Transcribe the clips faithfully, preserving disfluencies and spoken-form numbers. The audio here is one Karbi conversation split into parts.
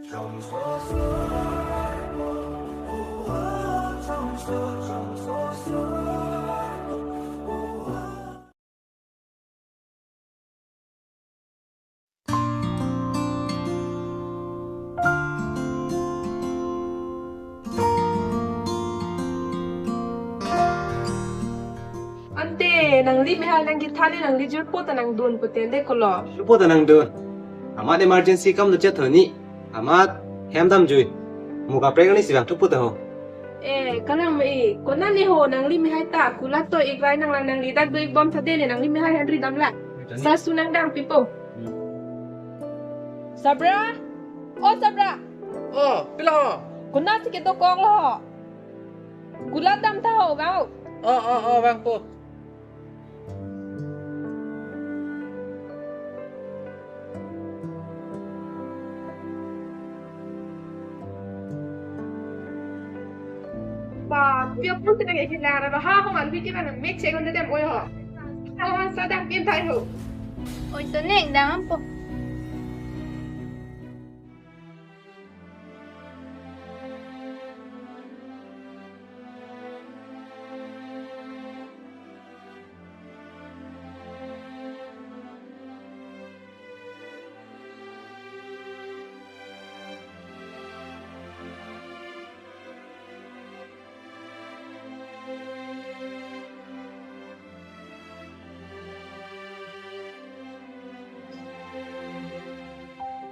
Ante, nangli mehai nangkethan le nangli jirpo ta nangdun pute de kolo. Jirpo ta nangdun. Amat emergency akam do chet honi. Amat hem damjui. Mo kaprek ani si vangthupo ta ho. Eh, kalang ma-ik. Konat ne ho nangli mehai ta. Kulat to-ik rai nanglang, nangli dak do-ik bom tha de ne nangli mehai henri damlang. Sa su nangdang pipo. Hmm. Sabra? O Sabra! O, pilo ho? Konat si kedokok lo ho? Kulat dam tha ho, vang. O, o, o, vangpo. Ba, pia pun tenang ya kila ra ha ho man bikin na mek cek on dem oi ho. Kalau han sadang pin thai ho. Oi to neng dang ampo.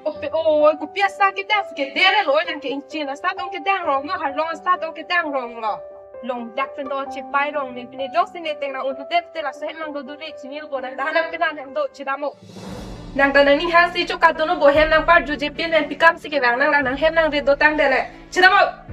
Ope, oi, kopi asa kedang si keder lo, nang ke ingchin asa tong kedang rong lo, ha long asa tong kedang rong lo. Long dak pen do chepai rong ne pini dok sine teng na udu det te laso hem nang do duri chinil bo nang dahan nang pinang hem do chidamo. Nang ta nangning hang si choka dono bo hem nang parju je pin pen pikam si kevang nanglang nang hem nang ret dotang dele. Chidamo.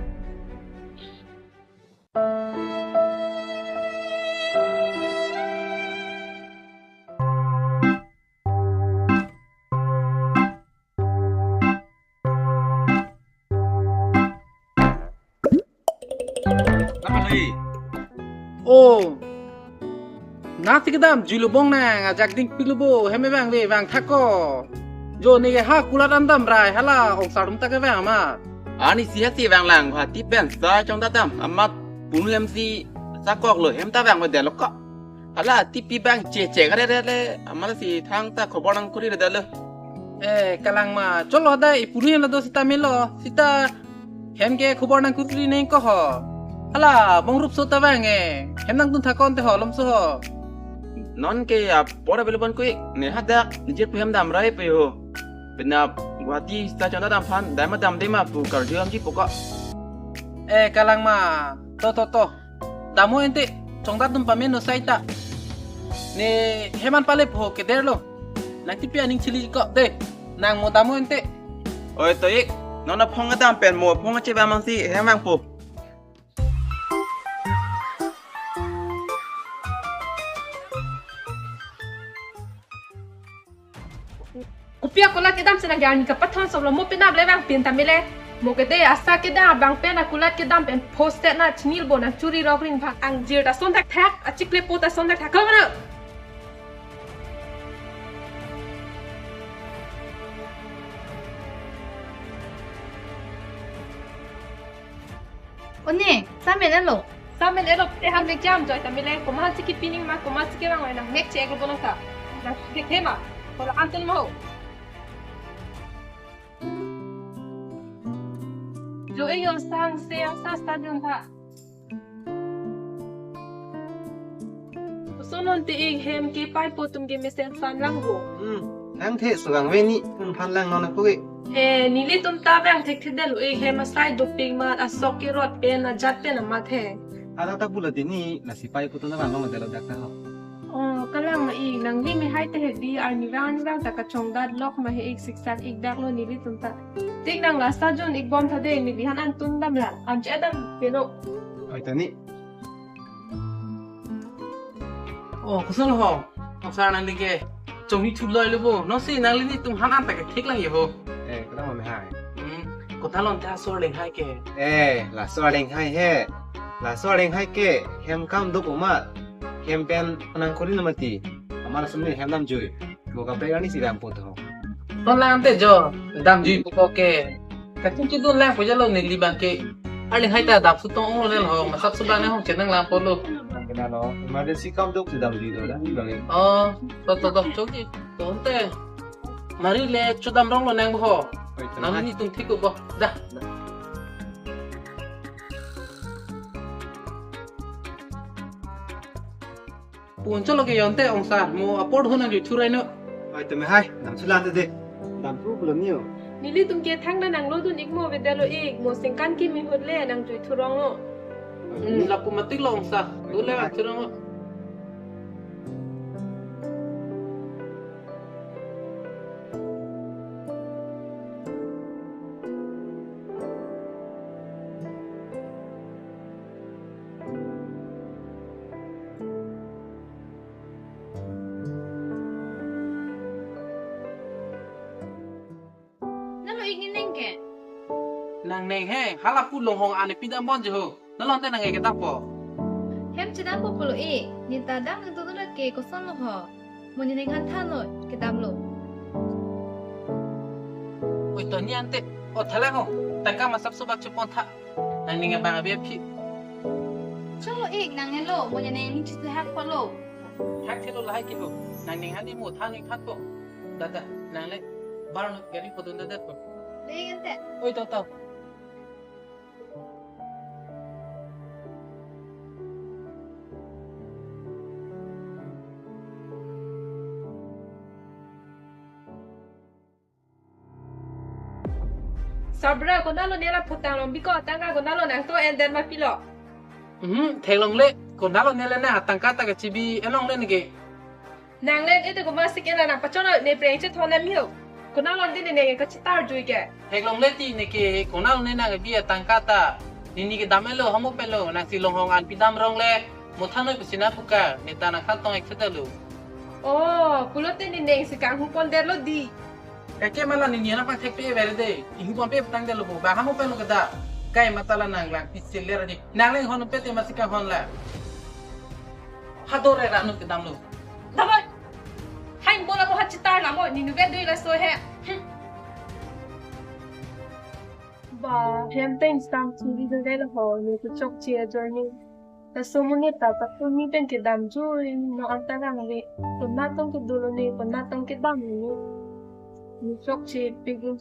Apalai? Oh. Nasi kedam, jui lo bong nang, ajak ding pilo bo, hem vang ve, vang thak ko. Jo ne ha kulat an damrai, hala, ong sardum ta kevang ma. Ani si ha si vanglang, ha ti pen, sa chongdat dam, amat, punu hem si, sa kok lo, hem ta vang ve delo ko. Hala, ti pi bang che che kare re le, amat si thang ta khobor nang kuri re delo. Eh, kalang ma, cholo dai, punu hem la do sita melo, sita, hem ke khobor nang kuri neng ko ho. Hala, bong rup so ta vang eh. Hem nang dun thakon te ho lom so ho. Non ke ap por available koi ne hadak nije pu hem damrai pe ho. Penap Guwahati sa chonda dam phan dai ma dam de ma pu karju amji pu ko. Eh, kalang ma, to to to. Damo ente chongdat dum pamen no sai ta. Ne hem an pale pho keder lo. Nang tipi aning chili ko de. Nang mo damo ente. Oi to ik, non aphong adam pen mo aphong ache ba mang si hem vangpo. Kopi a kulat kedam si nang ke arni kapathon sop lo mo penap le vang pin ta mele. Mo kede asa kedam abang pen a kulat kedam pen post na chinil bo nang churi rok rin bhang angjir ta son thak thak achikle po ta son thak thak kau mana. One, samen elo. Samen elo te han le jam joi ta mele, komat si kepi ning ma, komat si kevang ma nang mek che ego bono sa. Nang thek he ma, kola antun mo. Jo e yo sang se ang sa sa dun tha. Koson non te ik hem ke pai po atum ke mesen san lang bo. Hmm, nang the sugang ve ni, un phan lang non ako ke. Eh, nelitum ta vang thekthedetlo ik hem asai dopik mat asok kerot pen ajat pen amat he. Ada ta bula dini, lasi pai po atum ta vang long delo dak ta ho. Oh, kalang ma ik, nangli mehai te he di, arni vang arni vang ta kachongdat lok ma he ik siksak ik dak lo nelitum ta. Tik nang la sa jun ik bom tha de, neli han antun dam lang, an che dam pelo. Oi ta ni. Oh, koson ho? Ong sar nang dike. Chongni thu loi lo bo. No si nangli netum han an ta ke thik lang ye ho. Eh, kalang ma mehai. Hmm, kotha lon ta asor lenghai ke. Eh, la asor lenghai he. La asor lenghai ke. Hem kam do komat. Hem pen nang kuri na mati. Amar sumni hem damjui. Mo kaprek ani si vangpo to. Ton lang te jo. Damjui pu ko ke. Kachingki dun lang pu jalo neli abang ke. Arni hai ta dap su tong ong lo ho, masap su abang ne hong chenang lang polo. Kenal lo, emergency kam dok su dam di do dah, di abang. Oh, to to to, choki. To ante. Mari le chodam rong lonang bo ho. Oi, to nang hai. Nelitum thik ko bo. Dah. Pun cholo ke yonte ong sar, mo apor ho nang juthu rai no. Oi, tame hai, dam su lang te de. Dam pu pulo niyo. Nelitum ke thangta nang lo dun ik mo, beda lo ik, mo singkan kimi hut le nang juthu rong lo. Hmm, lapu mati lo ong sar. Oi, dule tame hai. Juthu rong lo. Nalo ik ne neng ke? Nang neng he, hala pu longhong an pidam bon je ho. Nalo ante nang ik kedam po. Hem chedam po pulo ik, ne ta dam nang tutu ke koson lo ho. Mo ne neng han than lo, kedam lo. Oi to ni ante, o thalang ho, tangka masap su bak chepon tha. Nang ning abang abi aphi. Cholo ik nang ne lo, mo ne neng ni chisi hak po lo. Hak thelo lahai kilo, nang ning han ni mo than ni than po. Dada, nang le, bar no gari photo na dat po. Le ante. Oi to to. Sabra, konatlo ne la phutang long biko, tangka konatlo nang to en den ma pilo. Hmm, theklongle, konatlo ne le na tangka ta kachibi en longle neke. Nang le ete ko masik ena nang pachon ne preng chethon na miho. Konatlo dei ne neke kachitar jui ke. Theklongle ti neke konatlo ne nang abi atangka ta. Nini kedam lo, hamo pelo, nang si longhong an pidam rong le. Mo than noi pusi na puka, ne ta nang khan tong ek theda lo. Oh, pulote ne neng si kanghu pon det lo dei. Kake mala nini anak pang thekpe vere dei. Inghu pon pe putang det lo bo. Ba hamo pelo keda. Kai matala nang lang pisiler di. Nang le hon pe te masik hon la. Hador re ranu kedam lo. Dabai. Hai bola mo ha chitar na mo, nini vet dei laso he. Hmm. Ba, hem pen stam chiri do det ho, ne kuchok chi ajoine. Laso mo ne ta ta tu mi pen kedam jui, no anta rang le. Konat tong kedo lo ne, konat tong kedam ne. Ne chok chi pigi.